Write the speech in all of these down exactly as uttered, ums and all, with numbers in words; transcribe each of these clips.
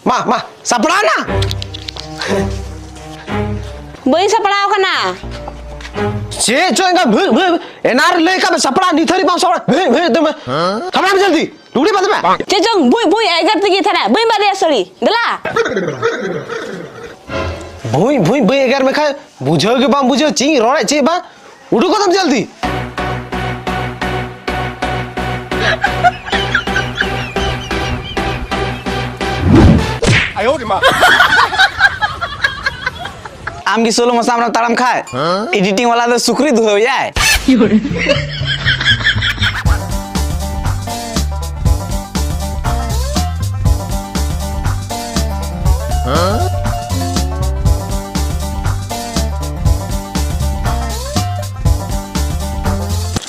ᱢᱟ, ᱢᱟ, ᱥᱟᱯᱲᱟᱣ ᱱᱟ᱾ ᱵᱟᱹᱧ ᱥᱟᱯᱲᱟᱣ ᱠᱟᱱᱟ᱾ ᱪᱮᱫ ᱪᱚ ᱮᱸᱜᱟ, ᱵᱷᱟᱹᱜ, ᱵᱷᱟᱹᱜ, ᱮᱱᱟᱱ ᱨᱮ ᱞᱟᱹᱭ ᱠᱟᱜ ᱢᱮ, ᱥᱟᱯᱲᱟᱣ, ᱱᱤᱛ ᱦᱟᱹᱨᱤᱡ ᱵᱟᱢ ᱥᱟᱯᱲᱟᱣ, ᱵᱷᱟᱹᱜ, ᱵᱷᱟᱹᱜ, ᱫᱚᱢᱮ᱾ ᱥᱟᱯᱲᱟᱣ ᱢᱮ ᱡᱚᱞᱫᱤ, ᱞᱩᱜᱽᱲᱤ ᱵᱟᱸᱫᱮ ᱢᱮ᱾ ᱪᱮᱫ ᱪᱚᱝ, ᱵᱷᱩᱭ, ᱵᱷᱩᱭ, ᱮᱜᱮᱨ ᱛᱮᱜᱮ ᱛᱟᱦᱮᱱᱟ, ᱵᱟᱹᱧ ᱵᱟᱸᱫᱮᱭᱟ ᱥᱟᱹᱲᱤ, ᱫᱮᱞᱟ᱾ ᱵᱷᱩᱭ, ᱵᱷᱩᱭ, ᱵᱟᱹᱧ ᱮᱜᱮᱨ ᱢᱮᱠᱷᱟᱡ, ᱵᱩᱡᱷᱟᱹᱣ ᱜᱮ ᱵᱟᱢ ᱵᱩᱡᱷᱟᱹᱣ, ᱪᱮᱫ ᱤᱧ ᱨᱚᱲᱮᱫ ᱪᱮᱫ ᱵᱟᱝ᱾ ᱩᱰᱩᱠᱚᱜ ᱛᱟᱢ ᱡᱚᱞᱫᱤ᱾ ᱟᱢ ᱜᱮ ᱥᱳᱞᱳ ᱢᱚᱥᱟ ᱟᱢᱨᱟᱢ ᱛᱟᱲᱟᱢ ᱠᱷᱟᱡ, editing ᱵᱟᱞᱟ ᱫᱚ ᱥᱩᱠᱨᱤ ᱫᱩᱦᱟᱹᱣ ᱮᱭᱟᱭ᱾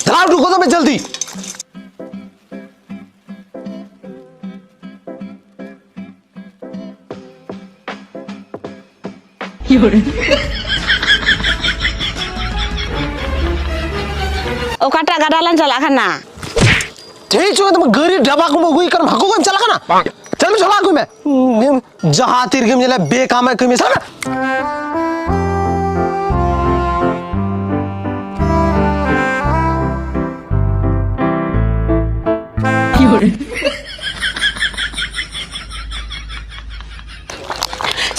ᱫᱮᱞᱟ ᱩᱰᱩᱠ ᱜᱚᱫᱚᱜ ᱢᱮ ᱡᱚᱞᱫᱤ᱾ ᱚᱠᱟᱴᱟᱜ ᱜᱟᱰᱟ ᱞᱟᱝ ᱪᱟᱞᱟᱜ ᱠᱟᱱᱟ? ᱴᱷᱤᱠ ᱪᱚ ᱛᱟᱢᱟ, ᱜᱟᱹᱨᱤ ᱰᱟᱵᱟ ᱠᱚᱢ ᱟᱹᱜᱩᱭ ᱠᱟᱱᱟ, ᱦᱟᱹᱠᱩ ᱠᱚᱢ ᱪᱟᱞᱟᱜ ᱠᱟᱱᱟ? ᱪᱟᱞ ᱢᱮ, ᱪᱟᱞᱟᱜ ᱟᱹᱜᱩᱭ ᱢᱮ᱾ ᱡᱟᱦᱟᱸ ᱛᱤ ᱨᱮᱜᱮᱢ ᱧᱮᱞᱟ ᱵᱮᱠᱟᱢᱟᱜ ᱠᱟᱹᱢᱤ, ᱪᱟᱞᱟᱜ ᱢᱮ᱾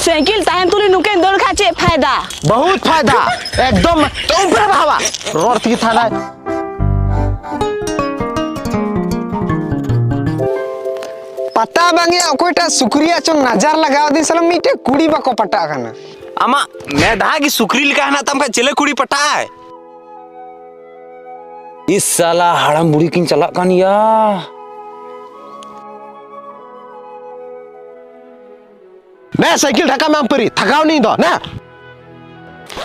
ᱥᱟᱭᱠᱮᱞ ᱛᱟᱦᱮᱱ ᱛᱩᱞᱩᱡ ᱱᱚᱝᱠᱟᱧ ᱫᱟᱹᱲ ᱠᱷᱟᱡ ᱪᱮᱫ ᱯᱷᱟᱭᱫᱟ? ᱵᱚᱦᱩᱛ ᱯᱷᱟᱭᱫᱟ, ᱮᱠᱫᱚᱢ ᱩᱯᱨᱮ ᱵᱟᱦᱟᱣᱟ, ᱨᱚᱲ ᱛᱮᱜᱮ ᱛᱷᱟᱱᱟᱭ᱾ ᱯᱟᱛᱟ ᱵᱟᱝᱭᱟ, ᱚᱠᱚᱭᱴᱟᱜ ᱥᱩᱠᱨᱤᱭᱟᱜ ᱪᱚᱝ ᱱᱟᱡᱟᱨ ᱞᱟᱜᱟᱣ ᱟᱹᱫᱤᱧ, ᱥᱟᱞᱟ ᱢᱤᱫᱴᱮᱡ ᱠᱩᱲᱤ ᱵᱟᱠᱚ ᱯᱟᱴᱟᱜ ᱠᱟᱱᱟ᱾ ᱟᱢᱟᱜ ᱢᱮᱫᱦᱟ ᱜᱮ ᱥᱩᱠᱨᱤ ᱞᱮᱠᱟ ᱦᱮᱱᱟᱜ ᱛᱟᱢ ᱠᱷᱟᱡ ᱪᱤᱞᱤ ᱠᱩᱲᱤ ᱯᱟᱴᱟᱜ ᱟᱭ? ᱤᱥ ᱥᱟᱞᱟ, ᱦᱟᱲᱟᱢ ᱵᱩᱲᱦᱤ ᱠᱤᱱ ᱪᱟᱞᱟᱜ ᱠᱟᱱ ᱭᱟ᱾ ᱱᱮ ᱥᱟᱭᱠᱮᱞ ᱰᱷᱟᱠᱟ ᱢᱮ ᱟᱢ ᱯᱟᱹᱨᱤ, ᱛᱷᱟᱠᱟᱣ ᱱᱤᱧ ᱫᱚ, ᱱᱮ᱾